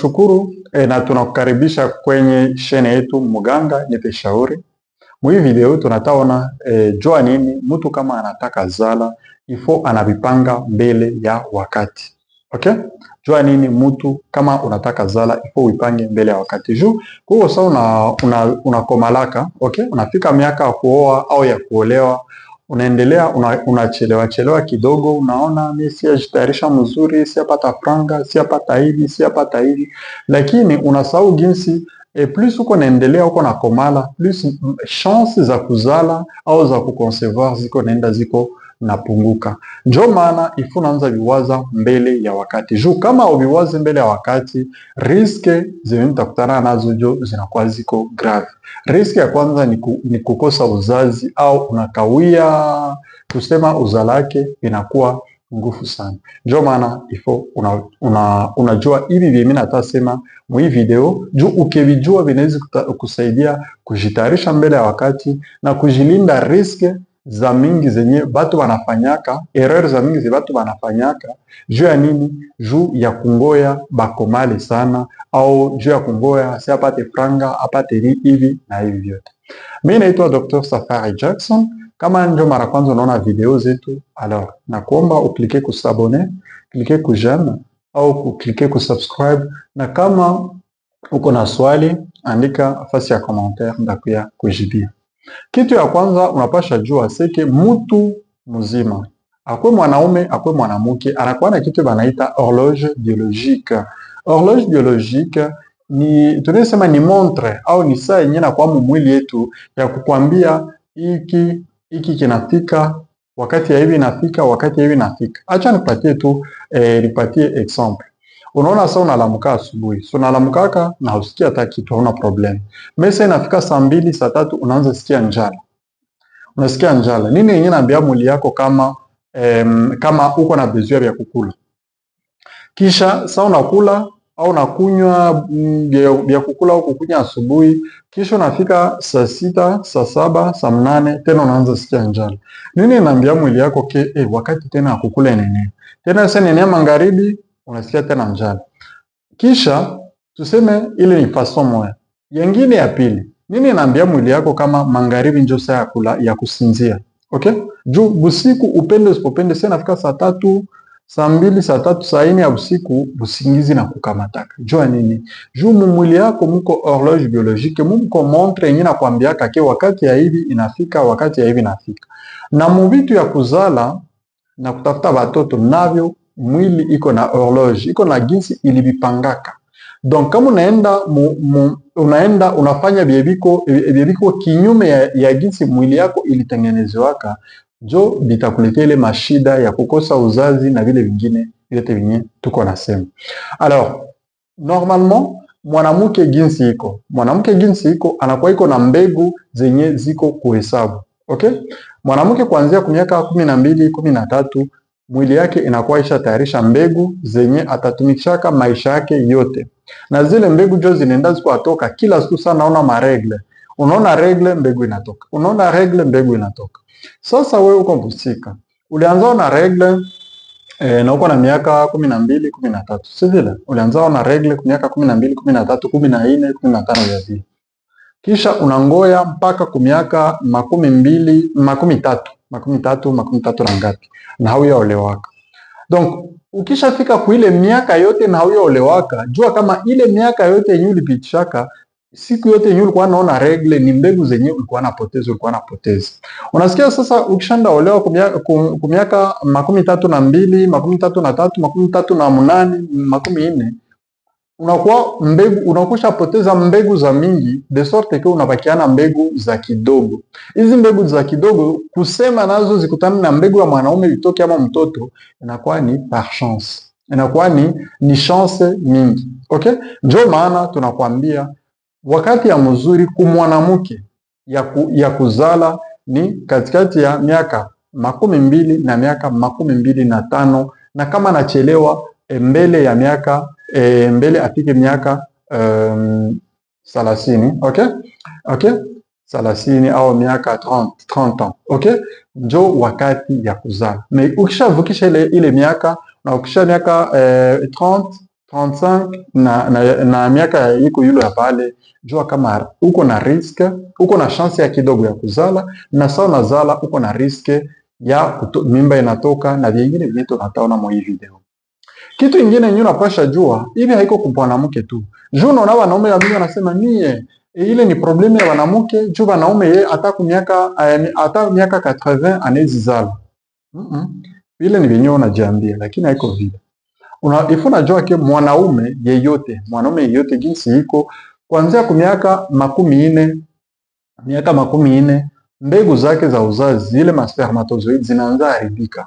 Shukuru na tunakukaribisha kwenye shene yetu Muganga Nipe Shauri. Mwi video tunataona jua nini mtu kama anataka zala ifo anavipanga mbele ya wakati. Okay? Jua nini mtu kama unataka zala ifo uipange mbele ya wakati. Juu kuko sasa unakomalaka, okay? Unafika miaka ya kuoa au ya kuolewa, unaendelea unachelewa chelewa kidogo, unaona mimi sijajitayarisha mzuri, siyapata franga, siyapata hivi, siyapata hivi, lakini unasahau jinsi plus uko naendelea uko na komala, plus chance za kuzala au za kuconcevoir ziko naenda ziko napunguka. Njo maana ifu naanza viwaza mbele ya wakati, juu kama uviwaze mbele ya wakati, risque zenye utakutana nazo jo zinakuwa ziko grave. Risque ya kwanza ni kukosa uzazi au unakawia kusema uzalake inakuwa ngufu sana. Njo maana ifo unajua hivi vye mimi natasema mwi video juu ukivijua vinaweza kusaidia kujitayarisha mbele ya wakati na kujilinda risque za mingi zenye batu banafanyaka, erreur za mingi ze batu banafanyaka juu ya nini? Juu ya kungoya bakomale sana, au juu ya kungoya si apate franga apate ni hivi na hivi vyote. Mimi naitwa Dr. Safari Jackson. Kama ndio mara kwanza unaona video zetu, alors nakuomba uclique ku s'abonner, clique ku j'aime au kuclique ku subscribe, na kama uko na swali andika fasi ya commentaire, ndakuya kujibia. Kitu ya kwanza unapasha jua seke mutu mzima akwe mwanaume akwe mwanamke anakuwa na kitu banaita horloge biologique. Horloge biologique ni tunasema ni montre au ni saa yenyewe na kwa mwili yetu ya kukwambia hiki hiki kinafika wakati ya hivi inafika, wakati ya hivi inafika. Acha nipatie tu nipatie exemple. Unaona sasa unalamuka asubuhi. So unalamukaka na usikia hata kitu, hauna problème. Mesa inafika saa 2, saa 3 unaanza sikia njala. Unasikia njala. Nini yenyewe naambia mwili yako kama uko na besoin ya kukula. Kisha sasa unakula au unakunywa vya kukula au kukunywa asubuhi, kisha unafika saa 6, saa 7, saa 8 tena unaanza sikia njala. Nini inaambia mwili yako ke wakati tena ya kukula nene. Tena sasa nene magharibi unasikia tena njala. Kisha tuseme ile ni façon moja. Yengine ya pili, nini inaambia mwili yako kama magharibi njo saa ya kula ya kusinzia? Okay? Juu busiku upende usipopende, sasa nafika saa 3, saa 2, saa 3, saa 4 ya usiku busingizi na kukamataka. Jua nini? Juu mu mwili yako muko horloge biologique, muko montre yenye nakwambiaka ke wakati ya hivi inafika, wakati ya hivi inafika. Na muvitu ya kuzala na kutafuta batoto navyo mwili iko na horloge, iko na jinsi ilibipangaka. Donc kama unaenda unaenda unafanya byebiko kinyume ya jinsi mwili yako ilitengenezewaka, jo bitakuletea ile mashida ya kukosa uzazi na vile vingine vyote vinye tuko nasema. Alors normalement mwanamke jinsi iko, mwanamke jinsi iko anakuwa iko na mbegu zenye ziko kuhesabu. Okay? Mwanamke kuanzia kwa miaka 12, 13 mwili yake inakuwa isha tayarisha mbegu zenye atatumikishaka maisha yake yote, na zile mbegu jo zinaenda ziko atoka kila siku. Sana naona marègles, unaona règle mbegu inatoka, unaona règle mbegu inatoka. Sasa wewe uko mhusika, ulianza na règle na uko na miaka 12, 13, si vile? Ulianza na règle kwa miaka 12, 13, 14, 15 ya vile, kisha unangoya mpaka kumiaka 20, 30, 30, 30 na ngapi, na hauyaolewaka. Donc ukishafika kuile miaka yote na hauyaolewaka, jua kama ile miaka yote yenye ulipitishaka, siku yote yenye ulikuwa naona règle ni mbegu zenye ulikuwa napoteza, ulikuwa napoteza. Unasikia sasa, ukishanda olewa kumiaka 32, 33, 38, 40, unakuwa mbegu unakusha poteza mbegu za mingi de sorte que unabakiana mbegu za kidogo. Hizi mbegu za kidogo kusema nazo zikutane na mbegu ya mwanaume itoke ama mtoto, inakuwa ni par chance, inakuwa ni chance mingi. Okay, njo maana tunakwambia wakati ya mzuri kumwanamke ya kuzala ni katikati ya miaka 20 na miaka 25, na kama anachelewa mbele ya miaka mbele afike miaka 30, okay, 30 au miaka 30, 30 ans, okay, njo wakati ya kuzala. Mais ukishavukisha ile miaka na ukisha miaka 30 35 na miaka iko yulo ya pale, jua kama uko na risque, uko na chance ya kidogo ya kuzala, na sawa unazala uko na risque ya mimba inatoka na vingine vyenye tunataona mwa hii video. Kitu ingine yenye unapasha jua, hivi haiko kwa mwanamke tu. Juu unaona wanaume wa mingi wanasema mie ile ni problème ya wanamke, juu wanaume ye hata miaka 80 anawezi zala. Ile ni vyenye unajiambia, lakini haiko vile. Ifo najua que mwanaume yeyote jinsi iko kuanzia ku miaka 40, miaka 40, mbegu zake za uzazi zile maspermatozoïdes zinaanza haribika.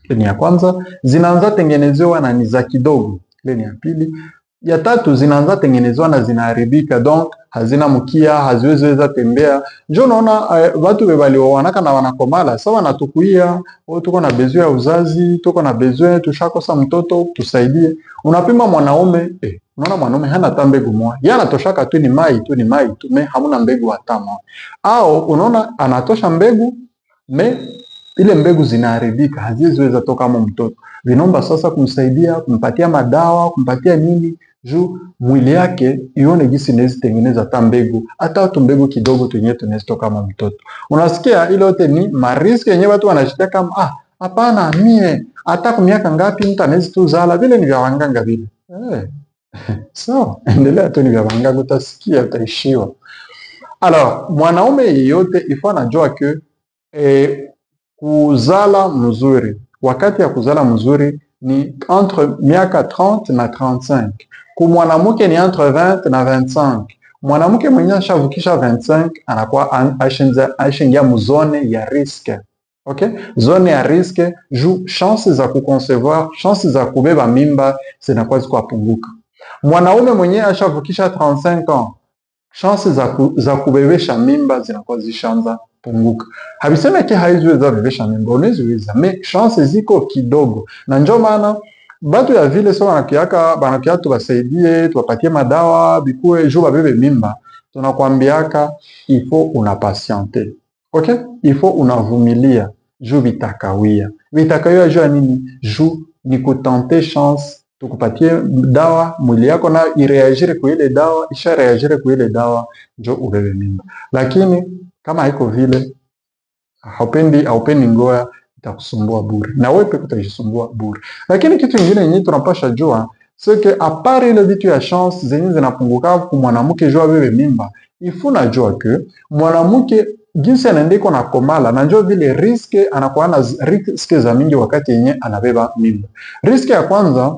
Ile ni ya kwanza, zinaanza tengenezewa na ni za kidogo. Ile ni ya pili. Ya tatu, zinaanza tengenezewa na zinaharibika, donc hazina mkia, haziwezi weza tembea. Njo unaona watu bebaliwanaka na wanakomala sasa wanatukuia, oh, tuko na besoin ya uzazi, tuko na besoin, tushakosa mtoto, tusaidie. Unapima mwanaume, unaona mwanaume hana hata mbegu moja, yeye anatoshaka tu ni mai tu, ni mai tu, mais hamuna mbegu hata moja. Au unaona anatosha mbegu, mais ile mbegu zinaharibika, haziwezi toka kama mtoto. Vinomba sasa kumsaidia, kumpatia madawa, kumpatia nini juu mwili yake ione gisi inaweza tengeneza hata mbegu, hata tu mbegu kidogo tu tunaweza toka kama mtoto. Unasikia ile yote ni marisques yenyewe watu wanashikia kama ah, hapana, mie hata kwa miaka ngapi mtu anaweza tu zala, vile ni vya wanganga vile. So, endelea tu, ni vya wanganga, utasikia utaishiwa. Alors, mwanaume yeyote ifo anajua que kuzala mzuri, wakati ya kuzala mzuri ni entre miaka 30 na 35. Ku mwanamke ni entre 20 na 25. Mwanamke mwenye ashavukisha 25 anakuwa ashaingia muzone ya risque. Okay? Zone ya risque juu chance za kuconcevoir, chance za kubeba mimba zinakuwa ziko punguka. Mwanaume mwenye ashavukisha 35 ans, chance za kubebesha mimba zinakuwa zishaanza punguka. Habiseme que haiziweza bebesha mimba, unaziweza, mais chance ziko kidogo, na njo maana batu ya vile so banakiaka banakia tubasaidie, tuwapatie madawa bikuwe juu babebe mimba, tunakwambiaka il faut una patienter. Okay? Il faut unavumilia juu vitakawia. Vitakawia juu ya nini? Juu ni kutenter chance, tukupatie dawa mwili yako na iréagir kwa ile dawa, isha réagir kwa ile dawa njo ubebe mimba. Lakini kama haiko vile, haupendi ngoya, itakusumbua bure na wewe peke utajisumbua bure. Lakini kitu kingine yenye tunapasha jua c'est que à part ile vitu ya chance zenye zinapunguka kwa mwanamke jua bebe mimba, ifu najua que mwanamke jinsi anaendeko na komala na njo vile risque anakuwa na risque za mingi wakati yenye anabeba mimba. Risque ya kwanza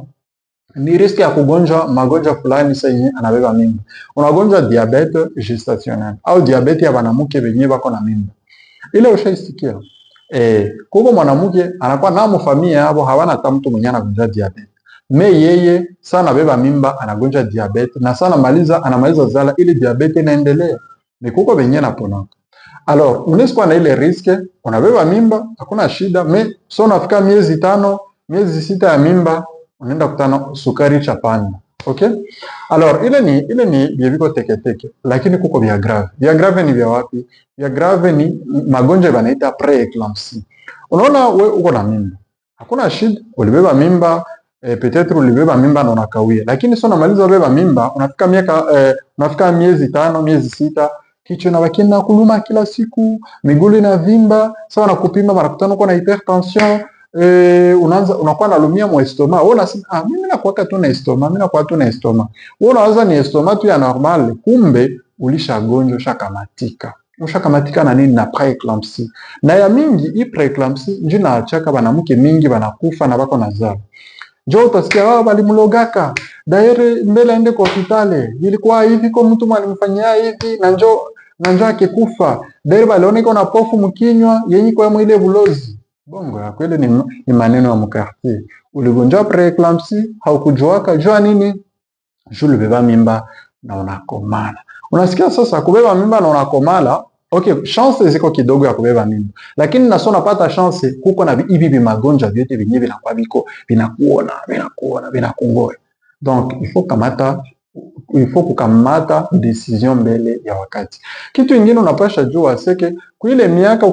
ni risque ya kugonjwa magonjwa fulani sa yenye anabeba mimba. Unagonjwa diabète gestationnel au diabète ya banamuke benye bako na mimba. Ile ushaisikia? Kuko mwanamke anakuwa na familia yabo hawana hata mtu mwenye anagonjwa diabète. Mais yeye sana beba mimba anagonjwa diabète na sana maliza anamaliza zala ile diabète inaendelea. Ni kuko benye naponaka. Alors, unaweza kuwa na ile risque, unabeba mimba, hakuna shida, mais so unafika miezi 5, miezi 6 ya mimba, unaenda kutana sukari chapanda. Okay? Alors, ile ni vya viko teketeke, lakini kuko vya grave. Vya grave ni vya wapi? Vya grave ni magonjwa banaita prééclampsie. Unaona we uko na mimba. Hakuna shida, ulibeba mimba, peut-être ulibeba mimba na unakawia. Lakini sio unamaliza ubeba mimba, unafika miaka unafika miezi 5, miezi 6, kichwa inabaki na kuluma kila siku, miguu inavimba, sawa na kupima wanakutana uko na hypertension, unaanza unakuwa nalumia mwa estomac. Wewe unasema ah, mimi nakuwa tu na estomac, mimi nakuwa tu na estomac. Wewe unawaza ni estomac tu ya normal, kumbe ulishagonjwa, ushakamatika. Ushakamatika na nini? Na prééclampsie. Na ya mingi hii prééclampsie njo inaachaka banamuke mingi banakufa na bako na zala. Njo utasikia wao balimlogaka daire mbele aende kwa hospitali, ilikuwa hivi kwa mtu alimfanyia hivi na njo akikufa daire baliona iko na pofu mkinywa yenye kwa mwile bulozi. Bongo ya kweli ni maneno ya mquartier. Uligonjwa prééclampsie haukujuaka jua nini? Juu ulibeba mimba na unakomala. Unasikia sasa kubeba mimba na unakomala, okay, chance ziko kidogo ya kubeba mimba. Lakini naso napata chance kuko na hivi magonjwa vyote vyenyewe vinakuwa biko vinakuona, vinakuona, vinakungoya. Donc il faut kukamata décision mbele ya wakati. Kitu ingine unapasha jua c'est que kuile miaka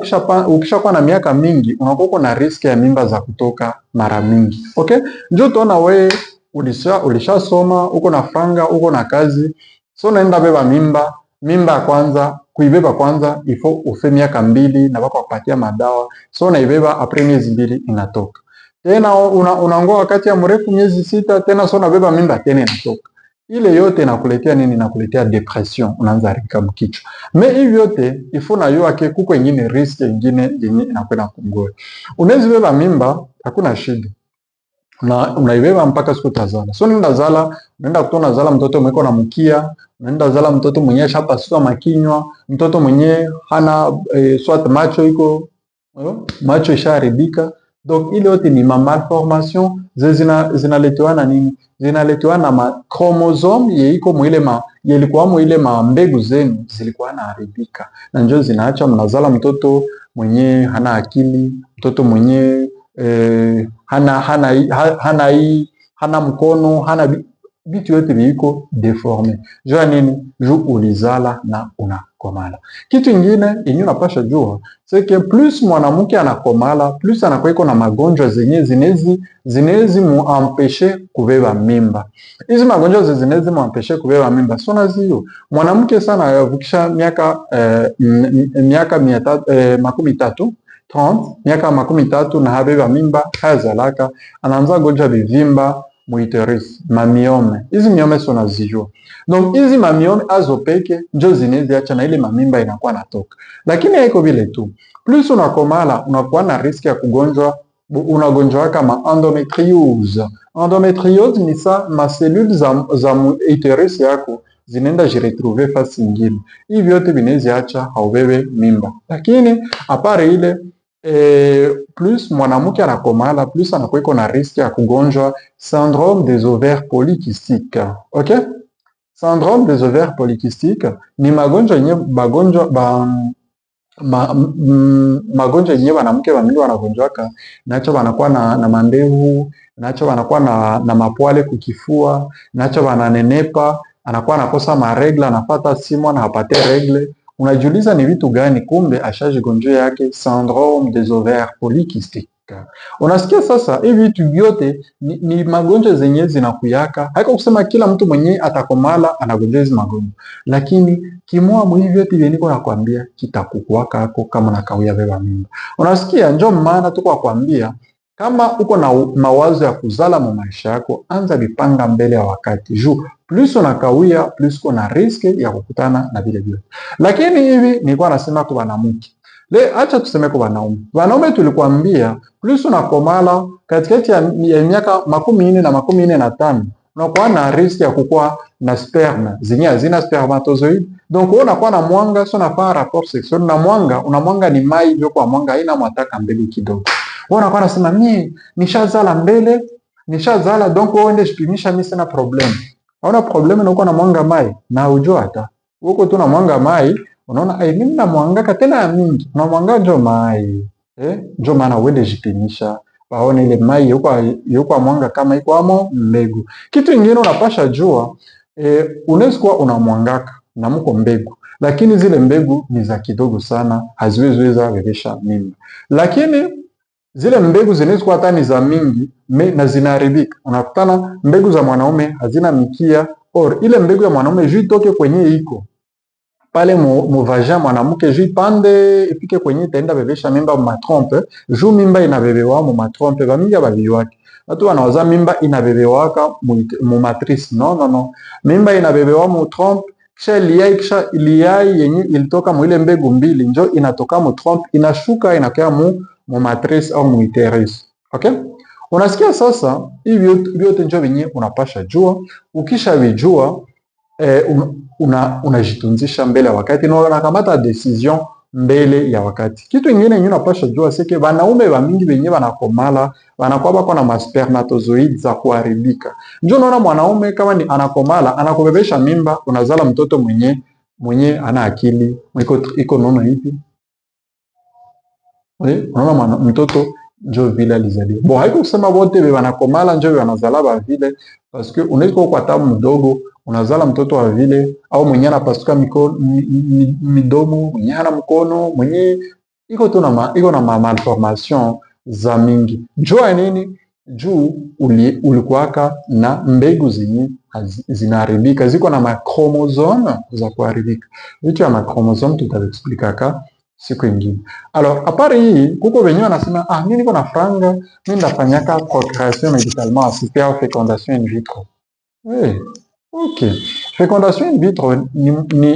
ukishakuwa na miaka mingi unakuwa uko na risque ya mimba za kutoka mara mingi. Okay? Njoo tuona we Ulishasoma, uko na franga, uko na kazi, so naenda beba mimba. Mimba ya kwanza kuibeba kwanza ifo ufe miaka 2 na bako kupatia madawa, so naibeba après miezi 2 inatoka tena. Unangoa wakati ya mrefu miezi 6 tena, so nabeba mimba tena inatoka. Ile yote inakuletea nini? Inakuletea dépression, unaanza haribika mkichwa. Mais hivi yote ifo na yo ake kuko ingine risque ingine yenye inakwenda kungoa. Unaweza beba mimba, hakuna shida, unaibeba mpaka siku tazala. So nenda zala, unaenda kutona zala mtoto mweko na mkia, unaenda zala mtoto mwenye shapasua makinywa, mtoto mwenye hana soit macho iko macho ishaharibika. Donc ile yote ni ma malformation zinaletewa na nini? Zinaletewa na ma chromosome ye iko mwile ma yelikuwa mwile ma mbegu zenu zilikuwa naharibika, na njo zinaacha mnazala mtoto mwenye hana akili, mtoto mwenye hana mkono, hana vitu yote viko déformé. Jua nini? Ju ulizala na unakomala. Kitu ingine yenye unapasha jua, c'est que plus mwanamke anakomala, plus anakuwa iko na magonjwa zenye zinezi muempêcher kubeba mimba. Hizi magonjwa zinezi muempêcher kubeba mimba, sio naziyo. Mwanamke sana avukisha miaka 300, 30, 30, miaka 30 na habeba mimba, hazalaka, anaanza gonjwa bivimba mu utérus, mamyome. Hizi myome sio nazijua. Donc hizi mamyome azo peke njo zinezi acha na ile mamimba inakuwa natoka. Lakini haiko vile tu. Plus unakomala unakuwa na risque ya kugonjwa, unagonjwa kama endométriose. Endométriose ni sa ma cellule za utérus yako zinaenda jiretrouver fasi ingine. Hivi vyote vinaweza acha haubebe mimba. Lakini à part ile, plus mwanamke anakomala, plus anakuwa iko na risque ya kugonjwa syndrome des ovaires polykystiques. Okay? Syndrome des ovaires polykystiques ni magonjwa yenye magonjwa ba ma, magonjwa yenye wanamke wamingi wanagonjwaka nacho, wanakuwa na mandevu nacho, wanakuwa na mapwale kukifua nacho, wananenepa, anakuwa anakosa marègles, anapata 6 mois na hapate règle. Unajiuliza ni vitu gani? Kumbe ashajigonjwa yake syndrome des ovaires polykystiques. Unasikia sasa, hivi vitu vyote ni magonjwa zenye zinakuyaka. Haiko kusema kila mtu mwenye atakomala anagonjwa hizi magonjwa, lakini kimoa mwivi vyote vyenye niko nakwambia kitakukuwaka ako kama nakawia beba mimba. Unasikia, njo maana tuko nakwambia kama uko na mawazo ya kuzala mu maisha yako, anza bipanga mbele ya wakati, juu plus unakawia plus kuna risque ya kukutana na vile vyote. Lakini hivi nilikuwa nasema kwa wanamke le, acha tuseme kwa wanaume. Wanaume tulikwambia plus unakomala katikati ya miaka 40 na 45 unakuwa na risque ya kukuwa na sperme zenye hazina spermatozoïde. Donc wewe unakuwa na mwanga, sio nafanya rapport sexuel na mwanga, una mwanga ni mai ndio kwa mwanga haina mwataka mbegu kidogo. Wewe unakuwa nasema mimi nishazala mbele, nishazala, donc wewe uende jipimisha, mimi sina problème. Hauna problème na uko na mwanga mai na ujua hata. Uko tu na mwanga mai, unaona ai mimi na mwangaka tena ya mingi. Na mwanga njo mai. Eh, njo maana uende jipimisha waone ile mai yuko mwanga kama iko amo mbegu. Kitu ingine unapasha jua, unaweza kuwa unamwangaka na mko mbegu, lakini zile mbegu ni za kidogo sana, haziwezi weza bebesha mimba. Lakini zile mbegu zinaweza kuwa hata ni za mingi na zinaharibika. Unakutana mbegu za mwanaume hazina mikia, or ile mbegu ya mwanaume juu itoke kwenye iko pale mu vagin mwanamke, juu ipande ifike kwenye itaenda bebesha mimba mu matrompe, juu mimba inabebewa mu matrompe, bamingi ababiwake. Watu wanawaza mimba inabebewaka mu matrice. Non, non, non, mimba inabebewa mu trompe, kisha liyai, kisha liyai yenye ilitoka mu ile mbegu mbili njo inatoka mu trompe, inashuka, inakaa mu matrice au mu utérus. Okay? Unasikia sasa, hivi vyote njo venye unapasha jua. Ukishavijua, unajitunzisha mbele ya wakati na unakamata décision mbele ya wakati. Kitu ingine yenye unapasha jua, c'est que banaume ba mingi benye banakomala banakuwa bako na maspermatozoïdes za kuharibika. Njo unaona mwanaume kama ni anakomala anakubebesha mimba, unazala mtoto mwenye ana akili iko nono hivi. Unaona mtoto njo vile alizaliwa. Bon, haiko kusema wote be banakomala njo wanazala ba vile, parce que unaweza kuwa kwa tabu mdogo unazala mtoto wa vile au mwenye anapasuka midomo, mwenye hana mkono, mwenye iko tu na iko na ma malformation za mingi. Jua nini? Juu ulikuwaka na mbegu zenye zinaharibika, ziko na machromosome za kuharibika. Vitu ya machromosome tutaexplikaka siku ingine. Alors, à part hii, kuko wenyewe wanasema, ah, mimi niko na franga, mimi ndafanyaka procréation médicalement assistée au fécondation in vitro. Hey, okay. Fécondation in vitro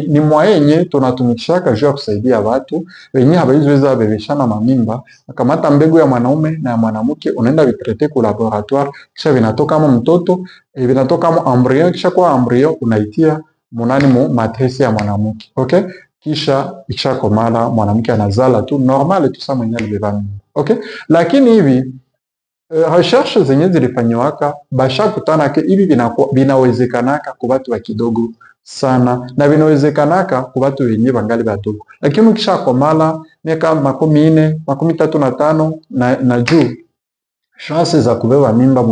ni moyen yenye tunatumikishaka juu ya kusaidia watu wenye habaziweza bebeshana mamimba. Kamata mbegu ya mwanaume na ya mwanamke, unaenda vitraiter ku laboratoire, kisha vinatoka kama mtoto, vinatoka kama embryon, kisha kwa embryon unaitia munani mu matrice ya mwanamke. Okay? Kisha ikishakomala mwanamke anazala tu normal tu sa mwenye alibeba mimba. Okay? Lakini hivi recherche zenye zilifanyiwaka bashakutana ke hivi vinawezekanaka kwa watu wa kidogo sana na vinawezekanaka kwa watu wenye bangali badogo, lakini ukishakomala miaka 40, 35 na juu, chance za kubeba mimba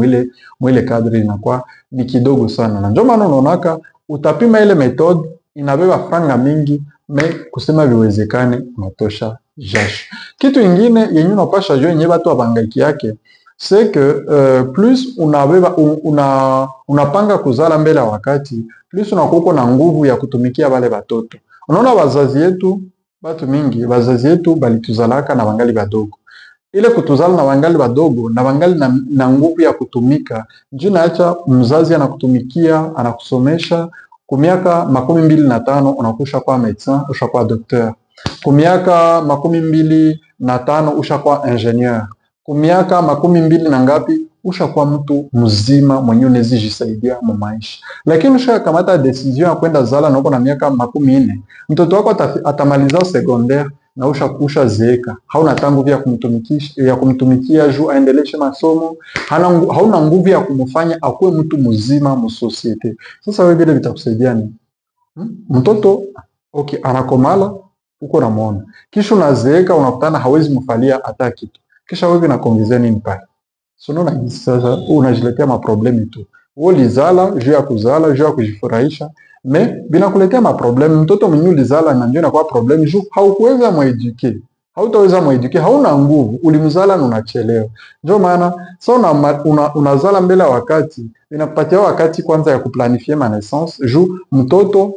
mwile cadre inakuwa ni kidogo sana, na ndio maana unaonaka utapima ile méthode inabeba franga mingi, mais kusema viwezekane unatosha jasho. Kitu ingine yenye unapasha jua yenye watu wabangaiki yake, c'est que plus unabeba unapanga kuzala mbele ya wakati, plus unakuwa na nguvu ya kutumikia wale watoto. Unaona wazazi yetu, batu mingi, wazazi yetu balituzalaka na bangali badogo. Ile kutuzala na bangali badogo na bangali na nguvu ya kutumika, njo naacha mzazi anakutumikia, anakusomesha kumiaka 25 unakusha kwa médecin, ushakuwa docteur. Kumiaka 25 ushakuwa ingénieur. Kumiaka 20 na ngapi ushakuwa mtu mzima mwenye unaweza jisaidia mu maisha. Lakini ushakamata décision ya kwenda zala na uko na miaka 40, mtoto wako atamaliza secondaire na ushazeeka, hauna hata nguvu ya kumtumikisha ya kumtumikia juu aendeleshe masomo, hauna nguvu ya kumfanya akuwe mtu mzima mu société. Sasa wewe vile vitakusaidia nini? Mtoto okay, anakomala uko namuona, kisha unazeeka, unakutana hawezi mfalia hata kitu, kisha wewe vinakuongezea nini pale? So unaona sasa unajiletea maproblèmes tu. Wewe ulizala juu ya kuzala, juu ya kujifurahisha, mais binakuletea maproblèmes. Mtoto mwenye ulizala na ndio inakuwa problème juu haukuweza muéduquer. Hautaweza muéduquer, hauna nguvu, ulimzala na unachelewa. Ndio maana sasa unazala mbele ya wakati, inakupatia wakati kwanza ya kuplanifier ma naissance juu mtoto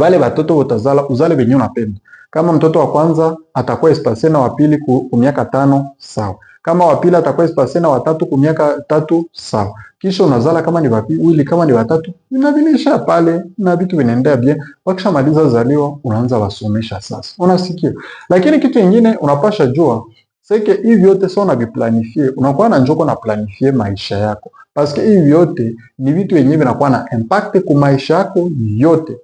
wale batoto utazala uzale benye unapenda. Kama mtoto wa kwanza atakuwa espacé na wa pili ku miaka 5, sawa. Kama wa pili atakuwa espacé na watatu ku miaka 3, sawa. Kisha unazala kama ni wawili, kama ni watatu, inavinisha pale na vitu vinaendea bien. Wakishamaliza zaliwa, unaanza wasomesha sasa, unasikia. Lakini kitu ingine unapasha jua c'est que hivi vyote sio unaviplanifier, unakuwa na njoko na planifier maisha yako, parce que hivi vyote ni vitu yenyewe vinakuwa na impact ku maisha yako yote.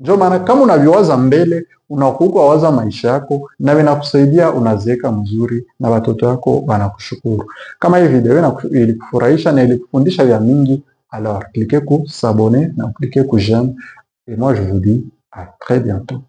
Ndio maana kama unaviwaza mbele, unakuwa waza maisha yako na vinakusaidia unazeeka mzuri na watoto wako wanakushukuru. Kama hii video ilikufurahisha na ilikufundisha vya mingi, alors cliquez ku s'abonner na cliquez ku j'aime et moi je vous dis à très bientôt.